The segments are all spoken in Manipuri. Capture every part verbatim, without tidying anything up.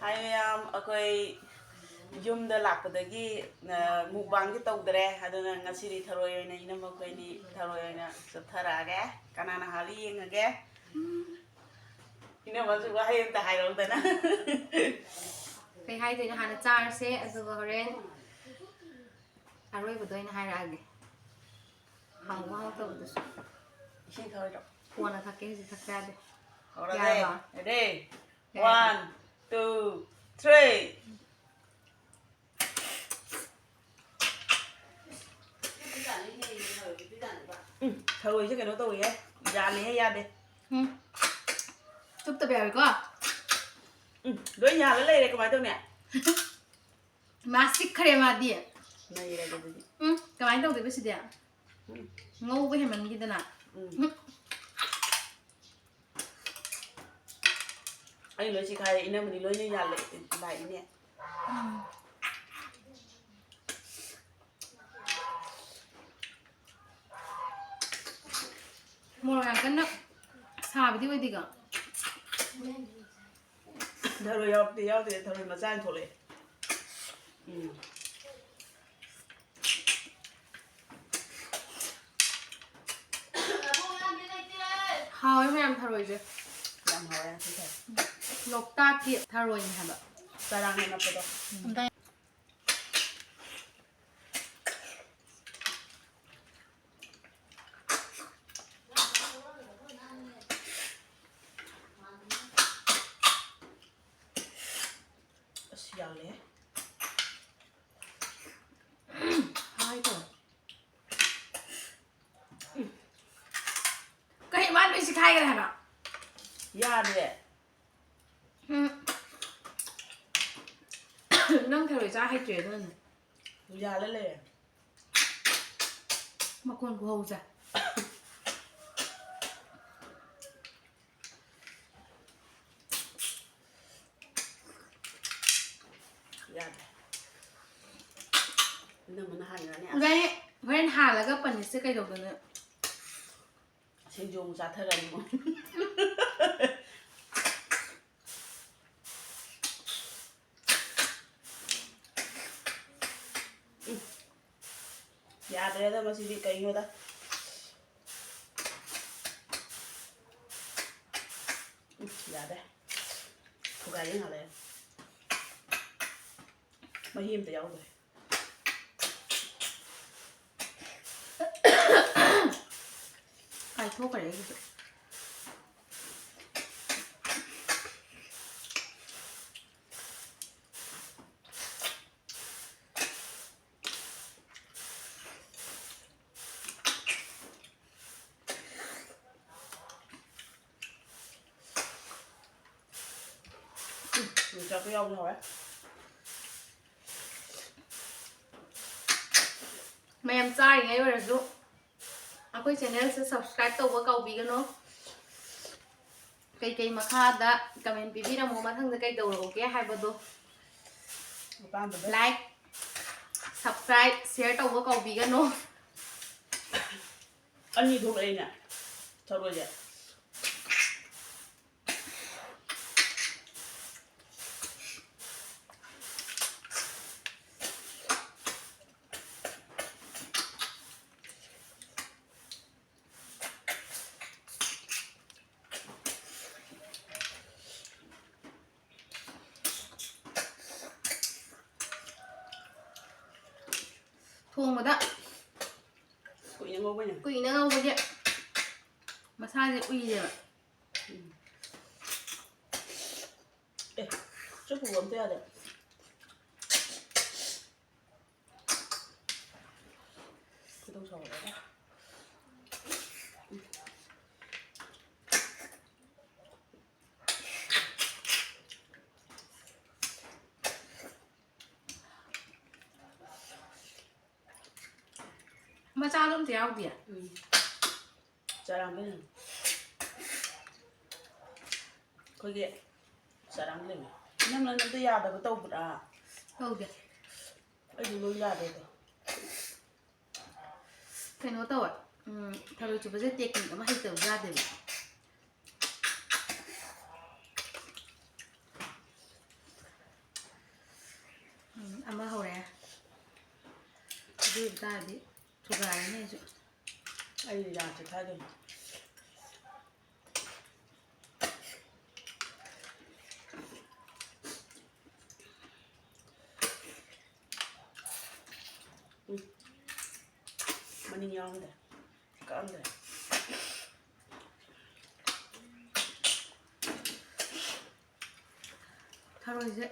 ꯍꯥꯏ ꯃꯌꯥꯝ, ꯑꯩꯈꯣꯏ ꯌꯨꯝꯗ ꯂꯥꯛꯄꯗꯒꯤ, ꯑ, ꯃꯨꯛꯕꯥꯡꯗꯤ ꯇꯧꯗ꯭ꯔꯦ, ꯑꯗꯨꯅ ꯉꯁꯤꯗꯤ ꯊꯔꯣꯏ ꯑꯣꯏꯅ, ꯏꯅꯝꯃ ꯑꯩꯈꯣꯏꯅꯤ ꯊꯔꯣꯏ ꯑꯣꯏꯅ ꯆꯨꯞꯊꯔꯛꯑꯒꯦ꯫ ꯀꯅꯥꯅ ꯍꯥꯜꯂꯤ ꯌꯦꯡꯉꯒꯦ꯫ ꯏꯅꯝꯃꯁꯨ ꯋꯥꯍꯩ ꯑꯝꯇ ꯍꯥꯏꯔꯧꯗꯅ꯫ ꯀꯩ ꯍꯥꯏꯗꯣꯏꯅꯣ? ꯍꯥꯟꯅ ꯆꯥꯔꯁꯦ, ꯑꯗꯨꯒ ꯍꯣꯔꯦꯟ ꯑꯔꯣꯏꯕꯗ ꯑꯣꯏꯅ ꯍꯥꯏꯔꯛꯑꯒꯦ꯫ ꯍꯥꯎꯕ ꯍꯥꯎꯇꯕꯗꯨꯁꯨ꯫ ꯏꯁꯤꯡ ꯊꯛꯑꯣꯏꯗ꯭ꯔꯣ? ꯀꯣꯟꯅ ꯊꯛꯀꯦ, ꯍꯧꯖꯤꯛ ꯊꯛꯄ ꯌꯥꯗꯦ꯫ ꯍꯧꯔꯒꯦ꯫ ꯌꯥꯔꯕ? Ready? ꯌꯥꯔꯦ꯫ One, two, three. ꯎꯝ, ꯊꯔꯣꯏꯁꯦ ꯀꯩꯅꯣ ꯇꯧꯏꯍꯦ, ꯌꯥꯜꯂꯤꯍꯦ, ꯌꯥꯗꯦ꯫ ꯎꯝ꯫ ꯆꯨꯞꯇꯕ ꯌꯥꯎꯋꯤꯀꯣ? ꯎꯝ, ꯂꯣꯏ ꯌꯥꯜꯂ ꯂꯩꯔꯦ, ꯀꯃꯥꯏꯅ ꯇꯧꯅꯤ? ꯃꯥ ꯁꯤꯛꯈ꯭ꯔꯦ ꯃꯥꯗꯤ꯫ ꯅꯩꯔꯒꯦ ꯑꯗꯨꯗꯤ꯫ ꯎꯝ, ꯀꯃꯥꯏꯅ ꯇꯧꯗꯣꯏꯕ ꯁꯤꯗꯤ? ꯎꯝ꯫ ꯉꯧꯕ ꯍꯦꯟꯃꯟꯈꯤꯗꯅ꯫ ꯎꯝ꯫ ꯎꯝ꯫ ꯑꯩ ꯂꯣꯏ ꯆꯤꯈꯥꯏꯔꯦ, ꯏꯅꯝꯃꯗꯤ ꯂꯣꯏꯅ ꯌꯥꯜꯂꯦ, ꯂꯥꯛꯏꯅꯦ꯫ ꯎꯝ꯫ ꯃꯣꯔꯣꯛ ꯌꯥꯝ ꯀꯟꯅ ꯁꯥꯕꯗꯤ ꯑꯣꯏꯗꯦꯀꯣ? ꯊꯔꯣꯏ ꯌꯥꯎꯔꯛꯇꯦ, ꯌꯥꯎꯗꯦ, ꯊꯔꯣꯏ ꯃꯆꯥ ꯑꯣꯏꯅ ꯊꯣꯛꯂꯛꯑꯦ꯫ ꯎꯝ꯫ ꯍꯥꯎꯋꯦ ꯃꯌꯥꯝ ꯊꯔꯣꯏꯁꯦ꯫ ꯌꯥꯝ ꯍꯥꯎꯋꯦ ꯉꯁꯤ ꯊꯔꯣꯏ꯫ ꯂꯣꯛꯇꯥꯛꯀꯤ ꯊꯔꯣꯏꯅꯦ ꯍꯥꯏꯕ꯫ ꯆꯔꯥꯡꯅ ꯅꯞꯄꯗꯣ꯫ ꯑꯝꯇ ꯑꯁ, ꯌꯥꯜꯂꯦꯍꯦ꯫ ꯍꯥꯏꯗꯣ꯫ ꯀꯩ ꯃꯥ ꯂꯣꯏ ꯆꯤꯈꯥꯏꯈ꯭ꯔꯦ ꯍꯥꯏꯕ? ꯌꯥꯗ꯭ꯔꯦ꯫ ꯎꯝ꯫ ꯅꯪ ꯊꯔꯣꯏ ꯆꯥ ꯍꯩꯇ꯭ꯔꯦ ꯑꯗꯨꯅꯅꯦ꯫ ꯌꯥꯜꯂ ꯂꯩꯔꯦ꯫ ꯃꯈꯣꯟ ꯈꯨꯍꯧꯁꯦ꯫ ꯌꯥꯗ꯭ꯔꯦ꯫ ꯏꯅꯝꯃꯅ ꯍꯥꯟꯈ꯭ꯔꯅꯤ꯫ ꯑꯁ꯫ ꯍꯣꯔꯦꯟ, ꯍꯣꯔꯦꯟ ꯍꯥꯜꯂꯒ ꯄꯅꯤꯁꯁꯦ ꯀꯩꯗꯧꯗꯣꯏꯅꯣ? ꯁꯤꯡꯖꯨ ꯑꯃꯨꯛ ꯆꯥꯊꯔꯅꯤ꯫ ꯌꯥꯗ꯭ꯔꯦꯗ ꯃꯁꯤꯗꯤ ꯀꯩꯅꯣꯗ꯫ ꯎꯝ, ꯌꯥꯗ꯭ꯔꯦ꯫ ꯊꯨꯒꯥꯏꯔꯦ ꯉꯥꯏꯍꯥꯛ ꯂꯩꯔ꯫ ꯃꯍꯤ ꯑꯝꯇ ꯌꯥꯎꯗ꯭ꯔꯦ꯫ ꯀꯥꯏꯊꯣꯛꯈ꯭ꯔꯦ ꯑꯩꯒꯤꯁꯨ꯫ ꯎꯝ, ꯌꯣꯡꯆꯥꯛꯀ ꯌꯥꯎꯕꯅ ꯍꯥꯎꯋꯦ꯫ ꯃꯌꯥꯝ ꯆꯥꯔꯤꯉꯩ ꯑꯣꯏꯔꯁꯨ ꯑꯩꯈꯣꯏ channelꯁꯦ subscribe ꯇꯧꯕ ꯀꯥꯎꯕꯤꯒꯅꯨ꯫ ꯀꯩꯀꯩ ꯃꯈꯥꯗ comment ꯄꯤꯕꯤꯔꯝꯃꯣ, ꯃꯊꯪꯗ ꯀꯩꯗꯧꯔꯛꯎꯒꯦ ꯍꯥꯏꯕꯗꯣ꯫ ꯑꯄꯥꯝꯕꯗꯣ꯫ Like, subscribe, share ꯇꯧꯕ ꯀꯥꯎꯕꯤꯒꯅꯨ꯫ ꯑꯅꯤ ꯊꯣꯛꯂꯛꯏꯅꯦ ꯊꯔꯣꯏꯁꯦ꯫ ꯊꯣꯡꯕꯗ ꯀꯨꯏꯅ ꯉꯧꯕꯩꯅꯦ꯫ ꯀꯨꯏꯅ ꯉꯧꯕꯁꯦ ꯃꯁꯥꯁꯦ ꯎꯏꯌꯦꯕ꯫ ꯎꯝ꯫ ꯑꯦ, ꯆꯨꯞꯄꯨꯕ ꯑꯝꯇ ꯌꯥꯗꯦ꯫ ꯈꯣꯏꯗꯧ ꯁꯥꯎꯒꯠꯂꯦꯗ꯫ ꯃꯆꯥꯗꯣ ꯑꯝꯇ ꯌꯥꯎꯗꯤꯌꯦ꯫ ꯎꯝ꯫ ꯆꯔꯥꯡꯒ ꯂꯩꯔꯝꯃꯤ꯫ ꯑꯩꯈꯣꯏꯒꯤ ꯆꯔꯥꯡꯒ ꯂꯩꯔꯝꯃꯤ꯫ ꯏꯅꯝꯃꯅ ꯑꯝꯇ ꯌꯥꯗꯕ ꯇꯧꯕ꯭ꯔꯥ? ꯇꯧꯗꯦ꯫ ꯑꯩꯗꯤ ꯂꯣꯏ ꯌꯥꯗꯦ ꯑꯗꯣ꯫ ꯀꯩꯅꯣ ꯇꯧꯋꯦ꯫ ꯎꯝ, ꯊꯔꯣꯏ ꯆꯨꯞꯄꯁꯦ technique ꯑꯃ ꯍꯩꯇꯕ ꯌꯥꯗꯦꯕ꯫ ꯎꯝ, ꯑꯃ ꯍꯧꯔꯦ꯫ ꯑꯗꯨ ꯑꯣꯏꯕ ꯇꯥꯔꯗꯤ ꯊꯨꯒꯥꯏꯔꯅꯤ ꯑꯩꯁꯨ꯫ ꯑꯩ ꯌꯥꯁꯦ ꯊꯥꯗꯣꯏꯅꯤ꯫ ꯎꯝ꯫ ꯃꯅꯤꯡ ꯌꯥꯎꯔꯝꯗ꯭ꯔꯦ꯫ ꯀꯛꯑꯝꯗ꯭ꯔꯦ꯫ ꯊꯔꯣꯏꯁꯦ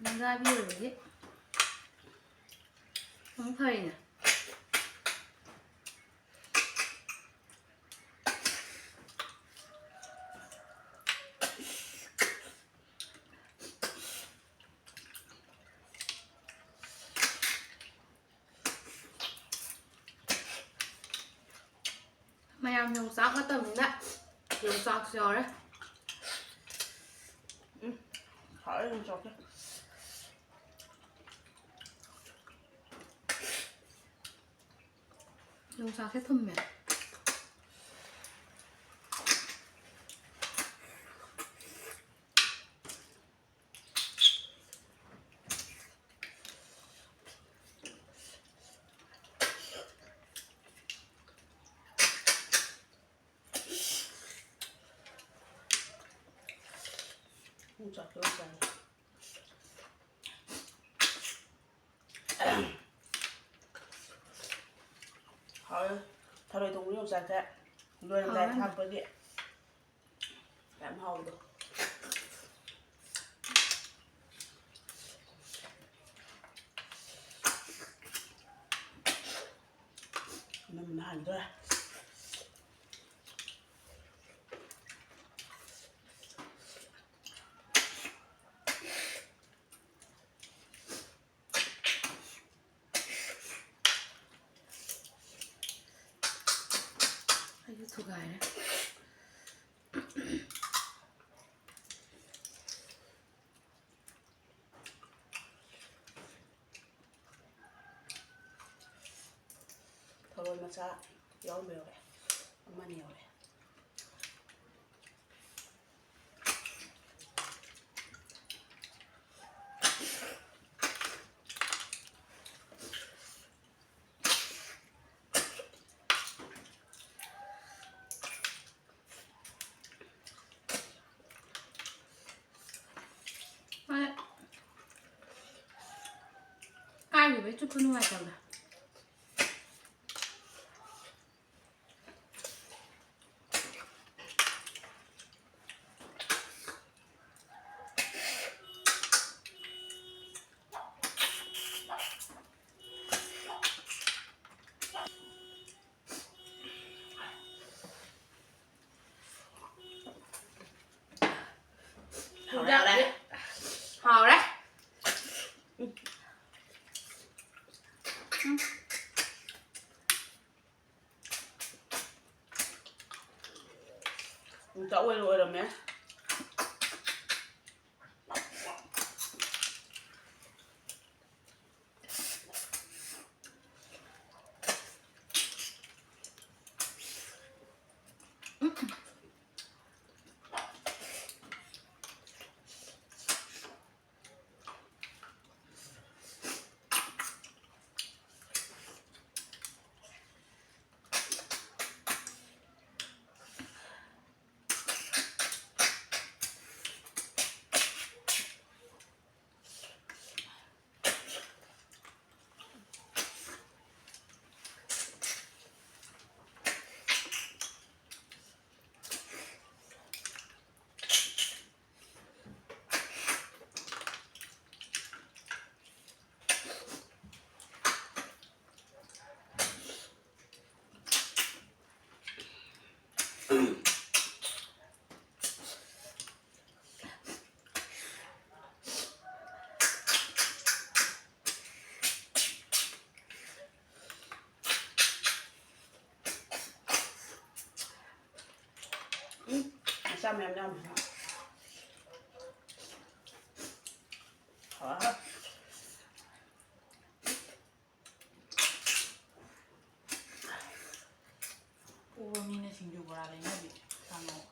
ꯅꯤꯡꯒꯥꯕꯤ ꯑꯣꯏꯕꯒꯤ ꯑꯃꯨꯛ ꯐꯔꯤꯅꯦ꯫ ꯃꯌꯥꯝ ꯌꯣꯡꯆꯥꯛ ꯃꯇꯝꯅꯤꯅ ꯌꯣꯡꯆꯥꯛꯁꯨ ꯌꯥꯎꯔꯦ꯫ ꯎꯝ, ꯍꯥꯎꯋꯦ ꯌꯣꯡꯆꯥꯛꯁꯦ꯫ ꯌꯣꯡꯆꯥꯛꯁꯦ ꯊꯨꯝꯃꯦ꯫ ꯌꯣꯡꯆꯥꯛꯁꯦ ꯌꯥꯝ ꯆꯥꯅꯤꯡꯉꯦ꯫ ꯍꯥꯎꯋꯦ꯫ ꯊꯔꯣꯏ ꯊꯣꯡꯕ ꯌꯣꯡꯆꯥꯛꯁꯦ ꯂꯣꯏꯔꯝꯗꯥꯏ ꯍꯥꯎꯋꯦ꯫ ꯊꯥꯛꯄꯒꯤ ꯌꯥꯝ ꯍꯥꯎꯕꯗꯣ꯫ ꯃꯅꯝ ꯍꯟꯗꯣꯔꯦ꯫ ꯑꯩꯁꯨ ꯊꯨꯒꯥꯏꯔꯦ꯫ ꯊꯔꯣꯏ ꯃꯆꯥ ꯌꯥꯎꯔꯝꯕ ꯌꯥꯎꯔꯦ꯫ ꯑꯃꯅꯤ ꯌꯥꯎꯔꯦ꯫ ꯂꯩꯕꯩ ꯆꯨꯞꯄ ꯅꯨꯡꯉꯥꯏꯇꯕꯗꯣ꯫ ꯍꯥꯎꯔꯦ, ꯍꯥꯎꯔꯦ꯫ ꯍꯥꯎꯔꯦ꯫ ꯌꯣꯡꯆꯥꯛ ꯑꯣꯏꯅ ꯑꯣꯏꯔꯝꯃꯦ꯫ ꯎꯝ, ꯃꯆꯥ ꯃꯌꯥꯝ ꯌꯥꯎꯔꯝꯃꯦ꯫ ꯑꯥ꯫ ꯄꯣꯕ ꯃꯤꯅ ꯁꯤꯡꯖꯨ ꯕꯣꯔꯥ ꯂꯩꯅꯕꯤ꯫ ꯀꯥꯡꯉꯧ꯫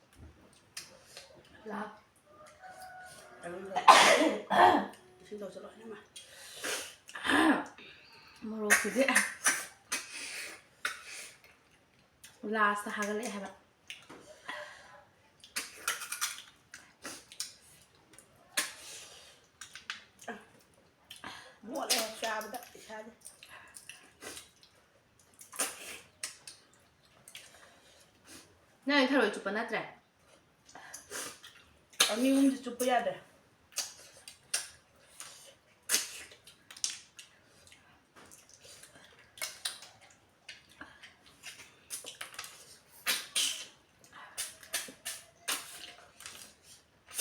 ꯂꯥꯛ꯫ ꯑꯗꯨꯒ ꯏꯁꯤꯡ ꯇꯧꯁꯤꯜꯂꯣ, ꯏꯅꯝꯃ꯫ ꯃꯣꯔꯣꯛꯁꯤꯗꯤ ꯂꯥꯁꯇ ꯍꯥꯒꯠꯂꯛꯑꯦ ꯍꯥꯏꯕ꯫ ꯃꯣꯠꯂꯦ ꯆꯥ꯫ ꯆꯥꯕꯗ ꯏꯁꯥꯁꯦ꯫ ꯅꯪ ꯊꯔꯣꯏ ꯆꯨꯞꯄ ꯅꯠꯇ꯭ꯔꯦ? ꯑꯅꯤ ꯑꯍꯨꯝꯗꯤ ꯆꯨꯞꯄ ꯌꯥꯗ꯭ꯔꯦ꯫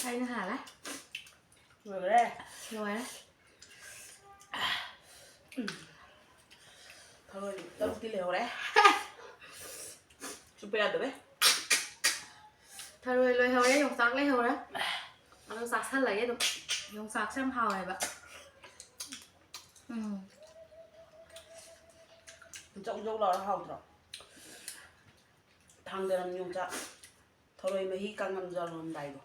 ꯑꯩꯅ ꯍꯥꯜꯂꯦ꯫ ꯂꯣꯏꯔꯦ꯫ ꯂꯣꯏꯔꯦ꯫ ꯎꯝ꯫ ꯊꯔꯣꯏ ꯇꯔꯨꯛꯇꯤ ꯂꯩꯍꯧꯔꯦ꯫ ꯆꯨꯞꯄ ꯌꯥꯗꯕꯩ꯫ ꯊꯔꯣꯏ ꯂꯣꯏꯍꯧꯔꯦ, ꯌꯣꯡꯆꯥꯛ ꯂꯩꯍꯧꯔꯦ꯫ ꯑꯗꯣ ꯆꯥꯁꯜꯂꯒꯦ ꯑꯗꯨꯝ꯫ ꯌꯣꯡꯆꯥꯛꯁꯦ ꯌꯥꯝ ꯍꯥꯎꯋꯦꯕ꯫ ꯎꯝ꯫ ꯖꯧ ꯖꯧ ꯂꯥꯎꯔ ꯍꯥꯎꯗ꯭ꯔꯣ? ꯊꯥꯡꯗꯔꯝ ꯌꯣꯡꯆꯥꯛ꯫ ꯊꯔꯣꯏ ꯃꯍꯤ ꯀꯪꯉꯝ ꯖꯧꯔꯝꯗꯥꯏꯗꯣ꯫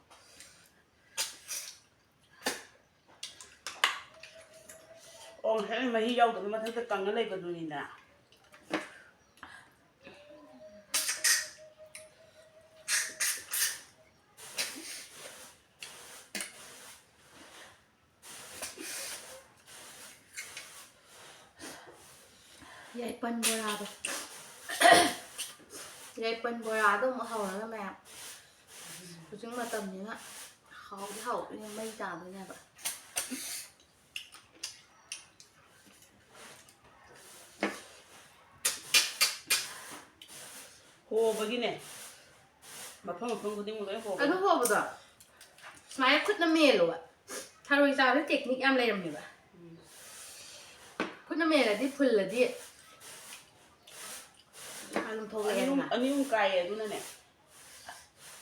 ꯑꯣ, ꯉꯁꯥꯏ ꯃꯍꯤ ꯌꯥꯎꯗꯕ ꯃꯊꯛꯇ ꯀꯪꯉ ꯂꯩꯕꯗꯨꯅꯤꯗꯅ꯫ ꯌꯥꯏꯄꯟ ꯕꯣꯔꯥꯗꯣ꯫ ꯌꯥꯏꯄꯟ ꯕꯣꯔꯥꯗꯣ ꯑꯃꯨꯛ ꯍꯧꯔꯒ ꯃꯌꯥꯝ꯫ ꯍꯧꯖꯤꯛ ꯃꯇꯝꯅꯤꯅ ꯍꯥꯎꯗꯤ ꯍꯥꯎꯗꯣꯏꯅꯦ, ꯃꯩ ꯇꯥꯗꯣꯏꯅꯦꯕ꯫ ꯍꯣꯕꯒꯤꯅꯦ꯫ ꯃꯐꯝ ꯃꯐꯝ ꯈꯨꯗꯤꯡꯃꯛ ꯂꯣꯏ ꯍꯣꯕ꯫ ꯑꯗꯨ ꯍꯣꯕꯗꯣ ꯁꯨꯃꯥꯏꯅ ꯈꯨꯠꯅ ꯃꯦꯜꯂꯣꯕ꯫ ꯊꯔꯣꯏ ꯆꯥꯕꯗ technique ꯌꯥꯝ ꯂꯩꯔꯝꯃꯦꯕ꯫ ꯎꯝ꯫ ꯈꯨꯠꯅ ꯃꯦꯜꯂꯗꯤ ꯐꯨꯜꯂꯗꯤ ꯑꯗꯨꯝ ꯑꯅꯤ ꯑꯍꯨꯝ, ꯊꯣꯛꯂꯛꯑꯦꯗꯅ꯫ ꯑꯅꯤ ꯑꯍꯨꯝ ꯀꯥꯏꯌꯦ ꯑꯗꯨꯅꯅꯦ꯫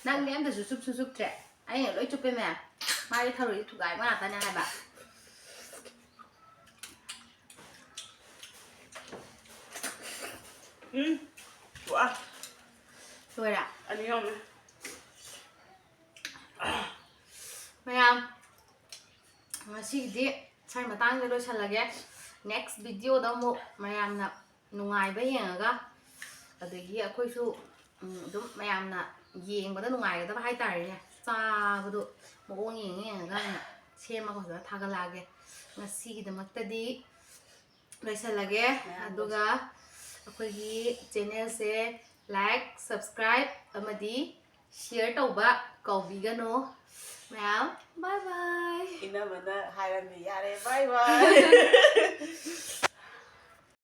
ꯅꯪꯗꯤ ꯑꯝꯇꯁꯨ ꯆꯨꯞꯁꯨ ꯆꯨꯞꯇ꯭ꯔꯦ꯫ ꯑꯩꯅ ꯂꯣꯏ ꯆꯨꯞꯄꯦ ꯃꯌꯥꯝ꯫ ꯃꯥꯗꯤ ꯊꯔꯣꯏꯗꯤ ꯊꯨꯒꯥꯏꯕ ꯉꯥꯛꯇꯅꯦ ꯍꯥꯏꯕ꯫ ꯎꯝ꯫ ꯋꯥ꯫ ꯂꯣꯏꯔꯦ? ꯑꯅꯤ ꯌꯥꯎꯔꯝꯃꯦ꯫ ꯃꯌꯥꯝ, ꯉꯁꯤꯒꯤꯗꯤ ꯁ꯭ꯋꯥꯏ ꯃꯇꯥꯡꯗ ꯂꯣꯏꯁꯤꯜꯂꯒꯦ꯫ Next videoꯗ ꯑꯃꯨꯛ ꯃꯌꯥꯝꯅ ꯅꯨꯡꯉꯥꯏꯕ ꯌꯦꯡꯉꯒ, ꯑꯗꯒꯤ ꯑꯩꯈꯣꯏꯁꯨ, ꯎꯝ, ꯑꯗꯨꯝ ꯃꯌꯥꯝꯅ ꯌꯦꯡꯕꯗ ꯅꯨꯡꯉꯥꯏꯒꯗꯕ ꯍꯥꯏꯇꯥꯔꯦꯅꯦ, ꯆꯥꯕꯗꯣ ꯃꯑꯣꯡ ꯌꯦꯡꯉ ꯌꯦꯡꯉꯒ ꯑꯣꯏꯅ ꯁꯦꯝꯃꯒ ꯐꯖꯅ ꯊꯥꯒꯠꯂꯛꯑꯒꯦ꯫ ꯉꯁꯤꯒꯤꯗꯃꯛꯇꯗꯤ ꯂꯣꯏꯁꯜꯂꯒꯦ꯫ ꯑꯗꯨꯒ ꯑꯩꯈꯣꯏꯒꯤ ꯆꯦꯅꯦꯜꯁꯦ ꯂꯥꯏꯛ, ꯁꯕꯁꯀ꯭ꯔꯥꯏꯕ ꯑꯃꯗꯤ ꯁꯤꯌꯔ ꯇꯧꯕ ꯀꯥꯎꯕꯤꯒꯅꯨ ꯃꯌꯥꯝ꯫ ꯕꯥꯏ ꯕꯥꯏ꯫ ꯏꯅꯝꯃꯅ ꯍꯥꯏꯔꯝꯃꯤ, ꯌꯥꯔꯦ, ꯕꯥꯏ ꯕꯥꯏ꯫